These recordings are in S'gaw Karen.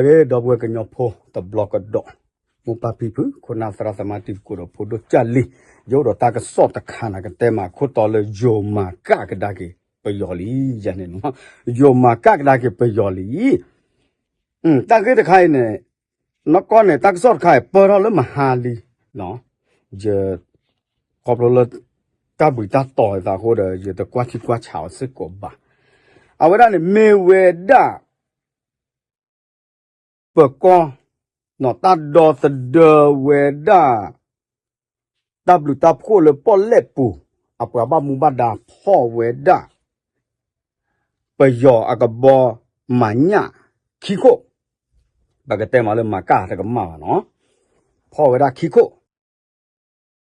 ဂ့ၤ ဒီပုၢ်ဝဲၢ်ကညီဖိတဘျီကဒီး, မိၢ်ပၢ်ဖံဖု ခိၣ်နၢ်သရၣ်သမါတံၤသကိးဒီးဖိဒိၣ်ကၢ်လံၤ, ယအိၣ်ဒီးတၢ်ကစီၣ်တခါန့ၣ် ကတဲမးခိၣ်တီလၢ ယိၤမၤကၣ်ကဒါက့ၤပယီၤလံ, ယၤန့ၣ်, ယိၤမၤကၣ်ကဒါက့ၤပယီၤလံ. တၢ်ဂ့ၢ်တခါအံၤန့ၣ်, နီၢ်ကီၢ်န့ၣ် တၢ်ကစီၣ်တခါအံၤ ပၢၢ်ထီၣ်လၢမဟါလံ, ယ ခီဖျိလၢ တၢ်ဘှံးတၢ်တီၤအသးအဃိဒီး ယတကွၢ်ထံကွၢ်ဆးအီၤစ့ၢ်ကီးဘၣ်. အဝဲဒၣ်န့ၣ်မ့ၢ်ဝဲဒၣ် ပၢၤကီၢ်, တၢ်ဒီသဒၢဝဲဒၣ် တၢ်ဘျုးတၢ်ဖှိၣ်လၢပီၣ်လဲၣ်ပူၤ အပှၤဘၣ်မူဘၣ်ဒါဖီၣ်ဝဲဒၣ် ပယီၤအကဘီမၤညၣ်ခံခိၣ်, ပကတဲမးလၢမၤကၣ်တကမၣ်ဘၣ်နီၤ, ဖီၣ်ဝဲဒၣ်ခံခိၣ်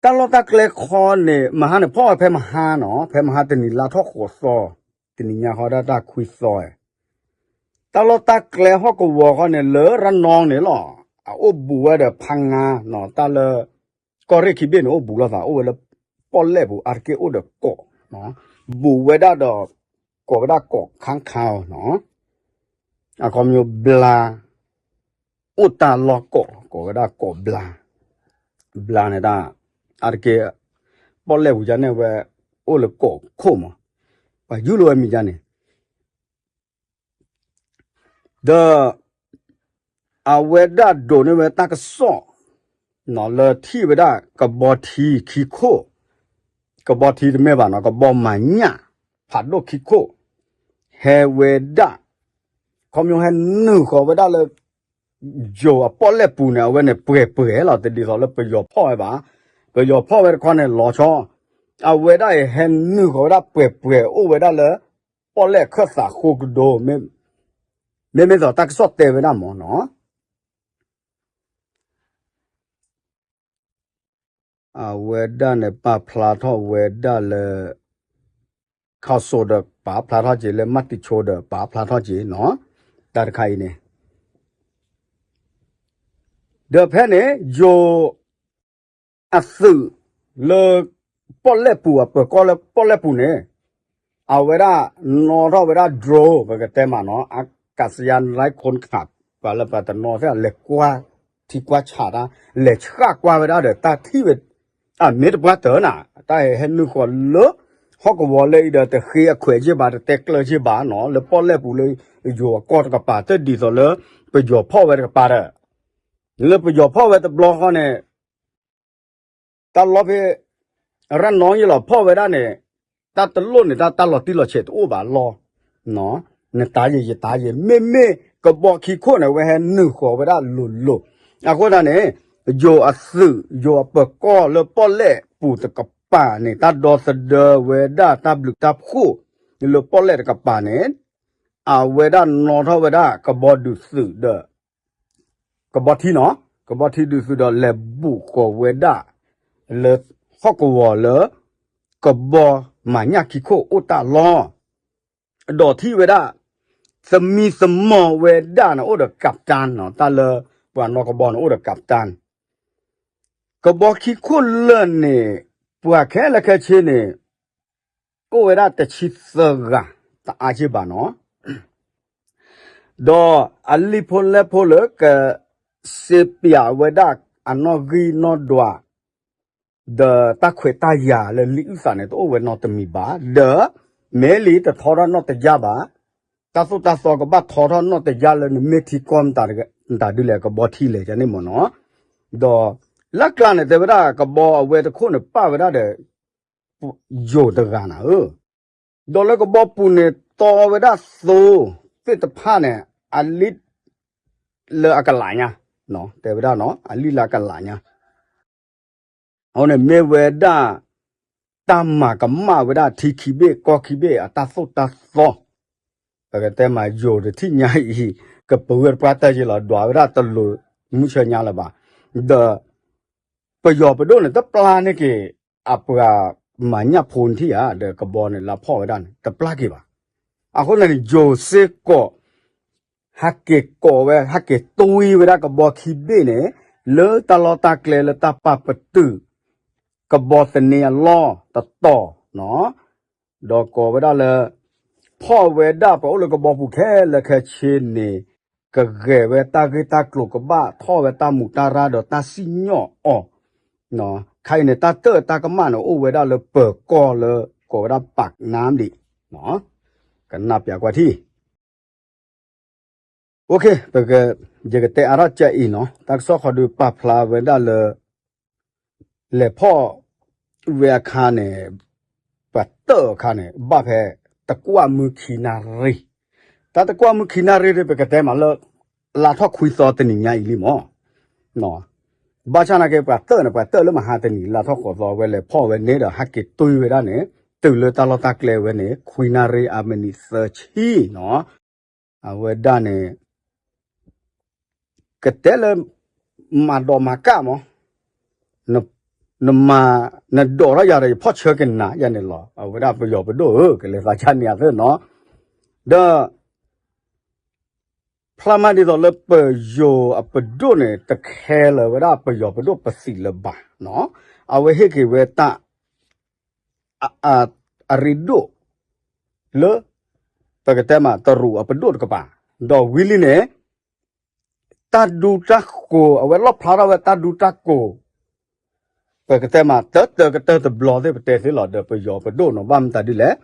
တၢ်လီၢ်တၢ်ကျဲခီန့ၣ် မဟါန့ၣ် ဖီၣ်ဝဲဖဲမဟါနီၤ, ဖဲမဟါတနံၤလါထီၣ်ဃိးသီ, တနံၤညါဃီဒၣ်တၢ်ခွံသီ, တၢ်လီၢ်တၢ်ကျဲဟီၣ်ကဝီၤခီန့ၣ် လၢရနီၤန့ၣ်လီၤ, အအိၣ်ဘူးဝဲဒီးဖးငါနီၤ, တၢ်လၢ ကီၢ်ရ့ၣ်ခံဘ့ၣ်န့ၣ် အိၣ်ဘူးလိာ်သး အိၣ်ဝဲလၢပီၣ်လဲၣ်ပူၤ အါတက့ၢ်အိၣ်ဒီးကိး, ဘူးဝဲဒၣ်ဒီး ကိးဝဲဒၣ်ကိးခါခါအီၤနီၤ, အခီပညီဘျါ အိၣ်တၢ်လီၢ်ကိး ကိးဝဲဒၣ်ကိးဘျါ, ဘျါန့ၣ်တၢ် အါတက့ၢ် ပီၣ်လဲၣ်ပူၤယါန့ၣ်ဝဲ အိၣ်လၢကိးခိၣ်မး, ပှၤယူၢ်လီၤဝဲမံၤယါန့ၣ် ဒီး အဝဲဒၣ်ဒိးန့ၢ်ဝဲတၢ်ကစီၣ် လၢထံၣ်ဝဲဒၣ်ကဘီထံခံခိၣ်, ကဘီထံတမ့ၢ်ဘၣ်နီၤ, ကဘီမၤညၣ် ဖးဒိၣ်ခံခိၣ် ဟဲဝဲဒၣ်, ခီပညီဟဲနုာ်ဃီၤဝဲဒၣ်လၢ ယိၤအပီၣ်လဲၣ်ပူၤန့ၣ် အဝဲန့ၣ်ပှဲၤပှဲၤလီၤ, တဒ်သိးလၢပယီၤဖီၣ်ဝဲဘၣ်, ပယီၤဖီၣ်ဝဲတခီန့ၣ် လီၤဆီ, အဝဲဒၣ်အံၤဟဲနုာ်ဃီၤဝဲဒၣ်ပှဲၤပှဲၤအိၣ်ဝဲဒၣ်လၢ ပီၣ်လဲၣ်အခၢၣ်သးဃိကဒိ, မ့မ့ၢ်သိးတၢ်ကစီၣ်တဲဝဲဒၣ်မးနီၤ အဝဲဒၣ်န့ၣ် ပာ်ဖျါထီၣ်ဝဲဒၣ်လၢ ခီၣ်စိဒီးပာ်ဖျါထီၣ်က့ၤ လၢမၤတံၤဆိဒီးပာ်ဖျါထီၣ်က့ၤနီၤ, တၢ်တခါအံၤန့ၣ် ဒီးဖဲန့ၣ် ယိၤအသုးလၢ ပီၣ်လဲၣ်ပူၤ အပၢၤကီၢ်လၢပီၣ်လဲၣ်ပူၤန့ၣ် အဝဲဒၣ်နီၣ်ထီၣ်ဝဲဒၣ် drone ပကတဲမးနီၤ အကစယါနရၢခိၣ်ခး ပှၤလၢပှၤတနီၤသ့ၣ် လဲၤကွၢ်ထံကွၢ်ဆးတၢ် လဲၤဆှၣ်ကွၢ်ဝဲဒၣ်ဒီးတၢ်ထံၣ်ဝဲ အမ့ၢ်တပှၢ်တၢၢ်နၤ တၢ်ဟဲနုာ်ဃီၤလၢ ဟီၣ်ကဝီၤလၢအံၤဒီး တဃ့အခွဲးက့ၢ်ဘၣ် တတဲကျၢၤက့ၢ်ဘၣ်နီၤ လၢပီၣ်လဲၣ်ပူၤလၢ ယိၤအကီၢ်တကပၤ တဒ်သိးလၢ ပယီၤဖီၣ်ဝဲတကပၤဒီး လၢပယီၤဖီၣ်ဝဲတဘျီဃီန့ၣ် တၢ်လီၢ်ဖဲ ရၢၣ်နီၣ်ယလီၤဖီၣ်ဝဲဒၣ်န့ၣ် တၢ်တလိၣ်န့ၣ် တၢ်တၢ်လီၤတံၢ်လီၤဆဲးတအိၣ်ဘၣ်လီၤ. နတၢ်ယံာ်ယတၢ်ယံာ် မ့မ့ၢ်ကဘီခံခိၣ်န့ၣ် အဝဲဟဲနုာ်ဃီၤဝဲဒၣ်လိၤလိၤ. အဃိသတးန့ၣ် ယိၤအသုး ယိၤအပၢၤကီၢ်လၢပီၣ်လဲၣ်ပူၤတကပၤန့ၣ် တၢ်ဒီသဒၢဝဲဒၣ်တၢ်ဘျုးတၢ်ဖှိၣ် လၢပီၣ်လဲၣ်တကပၤန့ၣ် အဝဲဒၣ်နီၣ်ထီၣ်ဝဲဒၣ်ကဘီဒုးသုးဒီး ကဘီထံနီၤ ကဘီထံဒုးသုးဒီး လဲၤဘူးဃီၤဝဲဒၣ်လၢဟီၣ်ကဝီၤလၢ ကဘီမၤညၣ်ခံခိၣ်အိၣ်တၢ်လီၢ် ဒီးထံၣ်ဝဲဒၣ် သမံသမိးဝဲဒၣ်န့ၣ် အိၣ်ဒီး ကပ္ပတန် နီၤ တၢ်လၢပှၤနီၣ်ကဘီန့ၣ် အိၣ်ဒီး ကပ္ပတန် ကဘီခံခိၣ်လၢာ်န့ၣ် ပှၤခဲလၢာ်ခဲဆ့န့ၣ် အိၣ်ဝဲဒၣ်တဆံသၢဂၤ တအါက့ၢ်ဘၣ်နီၤ ဒီးအလံာ်ဖိလဲၢ်ဖိလၢက စ့ပၠးဝဲဒၣ်အနီၣ်ဂံၢ်နီၣ်ဒွး ဒီးတၢ်ခွဲးတၢ်ယာ်လၢလံာ်အုၣ်သးန့ၣ် တအိၣ်ဝဲနီတမံၤဘၣ် ဒီး မ့ၢ်လံတထီထီၣ်နီၣ်တယၢ်ဘၣ် တၢ်သိၣ်တၢ်သီကဘၣ်ထီထီၣ်နီၣ်တယၢ်လၢနမ့ၢ်ထံကီၢ်မတၤဒ်လဲၣ် ကဘီထံလဲၣ်န့ၣ်မ့ၢ်နီၤ ဒီး လၢကျါန့ၣ် တဲဝဲဒၣ်ကဘီအဝဲတခိၣ်န့ၣ် ပာ်ဝဲဒၣ်ဒီး ယိၤတဂၤနၤဧၢ ဒီးလၢကဘီပူၤန့ၣ် တီဝဲဒၣ်သိသ့ၣ်တဖၣ်န့ၣ် အလံာ်လၢအကလးညါ တဲဝဲဒၣ်နီၤ အလံာ်လၢအကလးညါ အဃိန့ၣ်မ့ၢ်ဝဲဒၣ် တၢ်မၤကမၣ်ဝဲဒၣ်ထံခံဘ့ၣ်ကီၢ်ခံဘ့ၣ်အတၢ်သိၣ်တၢ်သီ ပကတဲမးယိၤတထံၣ်ညါအံၤ ကပဝဲတပှၢ်တၢၢ်ယ့လီၤ ဒွးဝဲဒၣ်တလိၤမုၢ်ဆၢညါလၢၤဘၣ် ဒီး ပယီၤပဒိၣ်န့ၣ် တပျၢ်န့ၢ်က့ၤ အပှၤမၤညၣ်ဖိနထံၣ်ဧါ ဒီးကဘီန့ၣ်လၢဖီၣ်ဝဲဒၣ်န့ၣ် တပျၢ်က့ၤဘၣ်. အဃိန့ၣ် ယိၤစ့ၢ်ကီး ဟဲက့ၤကိးဝဲ ဟဲက့ၤတွံဝဲဒၣ်ကဘီခံဘ့ၣ်န့ၣ် လၢတၢ်လီၢ်တၢ်ကျဲလၢတၢ်ပာ်ပတုာ် ကဘီသန့အလီၢ်တတီၤ ဒီးကိးဝဲဒၣ်လၢ ဖီၣ်ဝဲဒၣ်ပှၤအိၣ်လၢကဘီပူၤခဲလၢာ်ခဲဆ့န့ၣ် ကဂဲၤဝဲတၢ်ဂ့ၢ်တၢ်ကျိၤ ကဘၣ်ထီၣ်ဝဲတၢ်မူးတၢ်ရၢ်ဒီးတၢ်စံၣ်ညီၣ်အီၤ, ခါအံၤန့ၣ် တၢ်တၢၣ်တၢ်ကမၣ်န့ၣ် အိၣ်ဝဲဒၣ်လၢပၢၤကီၢ်လၢ ကိးဝဲဒၣ် ပးနါဒံး, ကနၣ်ပျးကွၢ်ထံၣ် ပက, ယကတဲအါထီၣ်ကအံၤနီၤ, တၢ်ကစီၣ်ဃီဒုးပာ်ဖျါဝဲဒၣ်လၢ လဲၤဖီၣ်ဝဲအခါန့ၣ်, ပှၤတၢၣ်အခါန့ၣ် ဘၣ်ဖဲတကွၢ်မုၢ်ခံနၣ်ရံၣ်, တၢ်တကွၢ်မုၢ်ခံနၣ်ရံၣ်ဒီး ပကတဲမးလၢ လါထီၣ်ခွံသီတနံၤညါအံၤလံမး, ဘၣ်ဆၣ်နာ်က့ ပှၤတၢၣ်န့ၣ် ပှၤတၢၣ်လၢမဟါတနံၤ လါထီၣ်ဃိးသီ ဝဲလဲၤဖီၣ်ဝဲန့ၣ်ဒီး ဟဲက့ၤတွံၢ်ဝဲဒၣ်န့ၣ် တုၤလၢတၢ်လီၢ်တၢ်ကျဲဝဲန့ၣ် ခွံနၣ်ရံၣ်အမံးနံးသၢဆံနီၤ, အဝဲဒၣ်န့ၣ် ကတဲလၢ မၤဒိးမၤကၣ်မး, နမၤ, နဒိးထီၣ်ယၤဒီး ယဖီၣ်ဆၢက့ၤနၤယၤန့ၣ်လီၤ. အဝဲဒၣ်ပယီၤပဒိၣ်ဧၢ ကလဲၤသးဆါန့ၢ်အသ့ၣ်နီၤ, ဒီး ဖျါမးဒ်သိးလၢပယီၤအပဒိၣ်န့ၣ် တခဲလၢာ်ဝဲဒၣ်ပယီၤပဒိၣ်ပသံးလၢၤဘၣ်နီၤ, အဝဲဟ့ၣ်က့ၤဝဲတၢ် အရ့ဒိၣ် လၢ ပကတဲမး တရူးအပဒိၣ်တကပၤ, ဒီးဝံၤလံန့ၣ် တၢ်ဒူတၢ်ကိၢ် အဝဲလီၣ်ဖျါထီၣ်ဝဲတၢ်ဒူတၢ်ကိၢ်, ပကတဲမး တၢတၢကတၢၢ်တဘျီသ့ၣ် ပတဲသ့လီၤ ဒီးပယီၤပဒိၣ်နီၤ ဘၣ်မတၤဒ်လဲၣ်,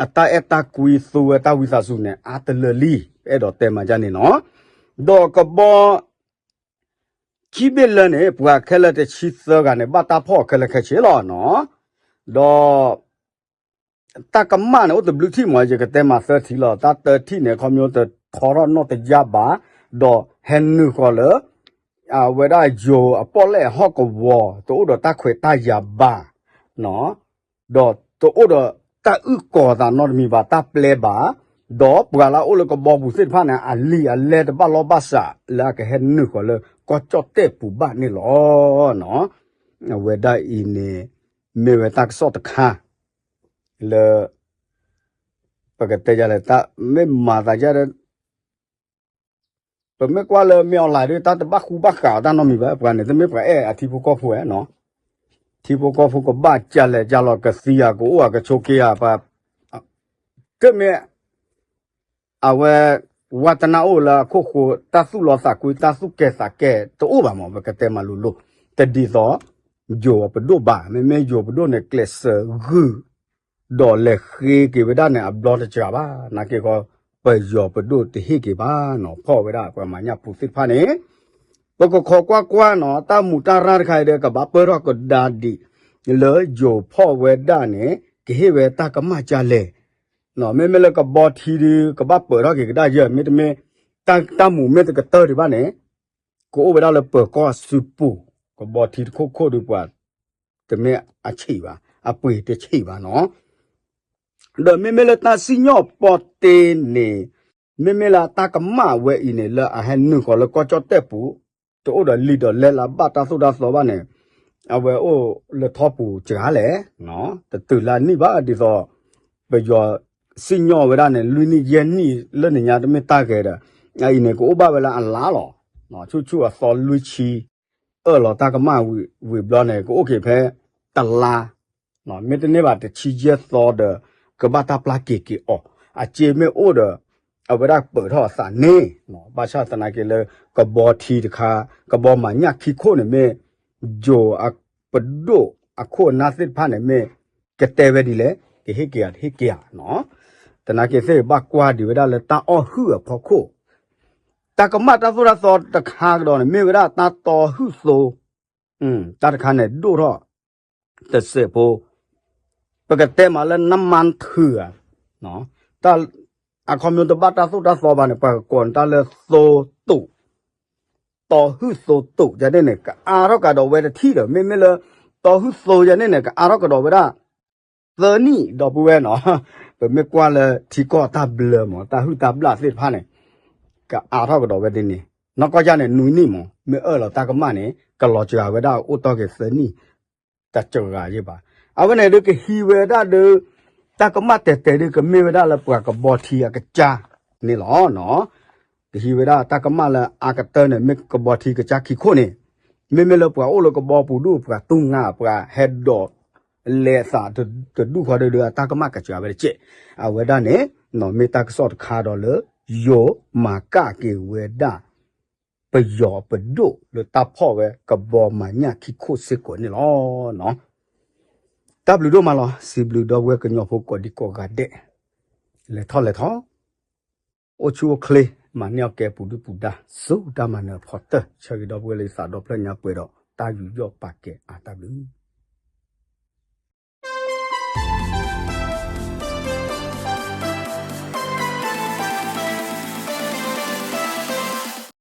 အတၢ်အဲၣ်တၢ်ကွံသူဝဲတၢ်ဝံသးစူၤန့ၣ် အါတလၢလံ, ပအဲၣ်ဒိးတဲမးဒ်န့ၣ်နီၤ, ဒီးကဘီ ခံဘ့ၣ်လၢန့ၣ် ပှၤခဲလၢာ်တဆံသၢဂၤန့ၣ် ဘၣ်တၢ်ဖီၣ်ခဲလၢာ်ခဲဆ့လီၤနီၤ, ဒီး တၢ်ကမၣ်န့ၣ် အိၣ်တဘျုးထံၣ်မး ယကတဲမးသၢထံၣ်လီၤ. တၢ်တၢထံၣ်န့ၣ် ခီဖျိတထီထီၣ်နီၣ်တယၢ်ဘၣ်, ဒီးဟဲနုာ်ဃီၤလၢ အဝဲဒၣ်ယိၤအပီၣ်လဲၣ်အဟီၣ်ကဝီၤ တအိၣ်ဒီးတၢ်ခွဲးတၢ်ယာ်ဘၣ် ဒီးတအိၣ်ဒီးတၢ်အုၣ်ကီၤသးနီတမံၤဘၣ် တၢ်ပျဲဘၣ်, ဒီးပှၤလၢအအိၣ်လၢကဘီပူၤသ့ၣ်တဖၣ်န့ၣ် အလံာ်အလဲၢ်တဘၣ်လီၢ်ဘၣ်စး လၢအကဟဲနုာ်ဃီၤလၢကီၢ်ကၠီၣ်တဲၣ်ပူၤဘၣ်န့ၣ်လီၤ. အဝဲဒၣ်အံၤန့ၣ် မ့ၢ်ဝဲတၢ်ကစီၣ်တခါ လၢ ပကတဲယၤလဲၣ် တၢ်မ့ၢ်မၤသးယါဒီး ပမ့ၢ်ကွၢ်လၢမ့ၢ်အီၤလၢ်ဒီး တၢ်တဘၣ်ဃူဘၣ်ဃးအီၤတၢ်နီတမံၤဘၣ် ပှၤန့ၣ် တမ့ၢ်ပှၤအဲၣ်အထံဖိကီၢ်ဖိဧါနီၤ, ထံဖိကီၢ်ဖိကဘၣ်ကလဲၤကလီၤ ကသံဧါ ကအိၣ်ဧါ ကဆိးက့ဧါ ပှၤ တမ့ၢ် အဝဲ ဝါတနၢ်အိၣ်လၢအခိၣ်ဃိ တၢ်သူၣ်လီသးကွံ တၢ်သူၣ်ကဲသးကဲတအိၣ်ဘၣ်မး ပကတဲမးလိၤလိၤ, တဒ်သိး ယိၤအပဒိၣ်ဘၣ်, မ့မ့ၢ်ယိၤပဒိၣ်န့ၣ် ကျဲးစၢးဂုာ် ဒီးလဲၤဃ့က့ၤဝဲဒၣ်န့ၣ် အဘျီတစှၤဘၣ်, နာ်က့ခီ ပယီၤပဒိၣ်တဟ့ၣ်က့ၤဘၣ်နီၤ, ဖီၣ်ဝဲဒၣ်ပှၤမၤညၣ်ပူၤသ့ၣ်တဖၣ်န့ၣ် ပကခိးကွၢ်ကွၢ်နီၤ, တၢ်မူးတၢ်ရၢ်တခါအံၤဒီး ကဘၣ်ပၢၢ်ထီၣ်ကဒါဒံး လၢယိၤဖီၣ်ဝဲဒၣ်န့ၣ် ကဟ့ၣ်ဝဲတၢ်ကမၣ်ကလဲၣ်, မ့မ့ၢ်လၢကဘီထံဒီး ကဘၣ်ပၢၢ်ထီၣ်က့ၤကဒါယဲၢ် မ့တမ့ၢ် တၢ်မူးမ့ၢ်တကတၢၢ်ဒံးဘၣ်န့ၣ် ကအိၣ်ဝဲဒၣ်လၢပၢၤကီၢ်စုပူၤ, ကဘီထံတခိၣ်ခိၣ်ဒီးပှၤ တမ့ၢ်အဆံးဘၣ်, အပှ့ၤတဆံးဘၣ်နီၤ ဒီးမ့မ့ၢ်လၢတၢ်စံၣ်ညီၣ်ပီတ့န့ၣ်, မ့မ့ၢ်လၢတၢ်ကမၣ်ဝဲအံၤန့ၣ် လၢအဟဲနုာ်ဃီၤလၢကီၢ်ကၠီၣ်တဲၣ်ပူၤ, တအိၣ်ဒီးလံာ်ဒီးလဲလၢအဘၣ်တၢ်သိၣ်တၢ်သီဘၣ်န့ၣ်, အဝဲအိၣ်လၢထီပူၤစှၤလဲၣ်, တတုၤလၢအနံၣ်ဘၣ်ဒ်သိး ပယီၤစံၣ်ညီၣ်ဝဲဒၣ်န့ၣ် လွံၢ်နံၣ်ယဲၢ်နံၣ်လၢနညါတမ့ၢ်တၢ်ဂဲၤဒီး, အအံၤန့ၣ် ကအိၣ်ဘၣ်ဝဲလၢအလါလီၤ, ဆူၣ်ဆူၣ်အသီလွံၢ်ဆံ အၢၣ်လီၤတၢ်ကမၣ်ဝံၤဘျီန့ၣ် ကအိၣ်က့ၤဖဲတလါ, မ့တန့ၢ်ဘၣ်တဆံယဲၢ်သီဒီး ကဘၣ်တၢ်ပျၢ်က့ၤက့ၤအီၤ, အစ့မ့ၢ်အိၣ်ဒီး အဝဲဒၣ်ပၢၢ်ထီၣ်အသးန့ၣ်, ဘၣ်ဆၣ်သနာ်က့လၢ ကဘီထံတခါ ကဘီမၤညၣ်ခံခိၣ်န့ၣ်မ့ၢ် ယိၤအပဒိၣ်အခိၣ်အနၢ်သ့ၣ်တဖၣ်န့ၣ်မ့ၢ် ကတဲဝဲဒ်လဲၣ် ကဟ့ၣ်က့ၤဧါတဟ့ၣ်က့ၤဧါနီၤ, သနာ်က့သ့ၣ်ဘၣ်ကွၢ်ဒံးဝဲဒၣ်လၢတၢ်အီၣ်ဟုၣ်အဖီခိၣ် တၢ်ကမၣ်တၢ်သိၣ်တၢ်သီတခါကဒီးန့ၣ် မ့ၢ်ဝဲဒၣ်တၢ်တီဟုၣ်သိ, တၢ်တခါန့ၣ် ဒိၣ်ထီၣ်တစဲးဖိ, ပကတဲမးလၢနမါထုးဧါ, အခီပညီတဘၣ်တၢ်သိၣ်တၢ်သီဘၣ်န့ၣ် ပှၤကကိးန့ၣ်တၢ်လၢသိတိာ်, တီဟုၣ်သိတိာ်ယၤန့ၣ်န့ၣ် ကအါထီၣ်ကဒီးဝဲတထံၣ်ဒီး မ့မ့ၢ်လၢ တီဟုၣ်သိယၤန့ၣ်န့ၣ် ကအါထီၣ်ကဒီးဝဲဒၣ် သၢနံၣ်ဒီပုၢ်ဝဲၢ်နီၤ, ပမ့ၢ်ကွၢ်လၢထံကီၢ်တၢ်ဘျၢမး တၢ်ဟုၣ်တၢ်ဘျၣ်သ့ၣ်တဖၣ်န့ၣ် ကအါထီၣ်ကဒီးဝဲဒ်န့ၣ်, နီၢ်ကီၢ်ယါန့ၣ် နွံနံၣ်မး မ့ၢ်အၢၣ်လီၤတၢ်ကမၣ်န့ၣ် ကလီၤစှၤဝဲဒၣ်အိၣ်တီၢ်က့ၤသၢနံၣ် တစှၤယဲၢ်ဘၣ်, အဝဲန့ၣ်ဒုးကဟံးဝဲဒၣ်ဒီး တၢ်ကမၣ်တဲာ်တဲာ်ဒုးကမ့ၢ်ဝဲဒၣ်လၢပှၤကဘီထံအကစၢ်န့ၣ်လီၤ. ကဟံးဝဲဒၣ်တၢ်ကမၣ်လၢအါကတၢၢ်န့ၣ် မ့ၢ်ကဘီထံကစၢ်ခံခိၣ်န့ၣ်, မ့မ့ၢ်လၢပှၤအိၣ်လၢကဘီပူၤဒူၣ် ပှၤတူၢ်နၢ် ပှၤဟဲဒိးလဲအသးတဒူၣ်ဃီဒီး အတၢ်ကမၣ်ကစှၤဝဲတကဲး, အဝဲဒၣ်န့ၣ် မ့ၢ်တၢ်ကစီၣ်တခါဒီးလၢ ယိၤမၤကၣ်က့ၤဝဲဒၣ် ပယီၤပဒိၣ်လၢတၢ်ဖီၣ်ဝဲကဘီမၤညၣ်ခံခိၣ်စ့ၢ်ကီးန့ၣ်လီၤ. တၢ်ဘျုးဒိၣ်မးလီၤ. စံးဘျုးဒီပုၢ်ဝဲၢ်ကညီဖိကိးဒံကိးဂၤဒဲး, လဲၤထီၣ်လဲၤထီၣ် အိၣ်ဆူၣ်အိၣ်ချ့, မၤန့ၢ်အီၣ်ကဲပူၤဒုၣ်ပူၤဒါ ဆူတၢ်မၤနၢၤအဖီတၢၢ်, ဆၢဂ့ၤဒီပုၢ်ဝဲၢ်လၢယသးဒီဖျၢၣ်ညါပှဲၤဒီး တၢ်ယူးယီၣ်ပာ်ကဲအါတၢ်ဘျုး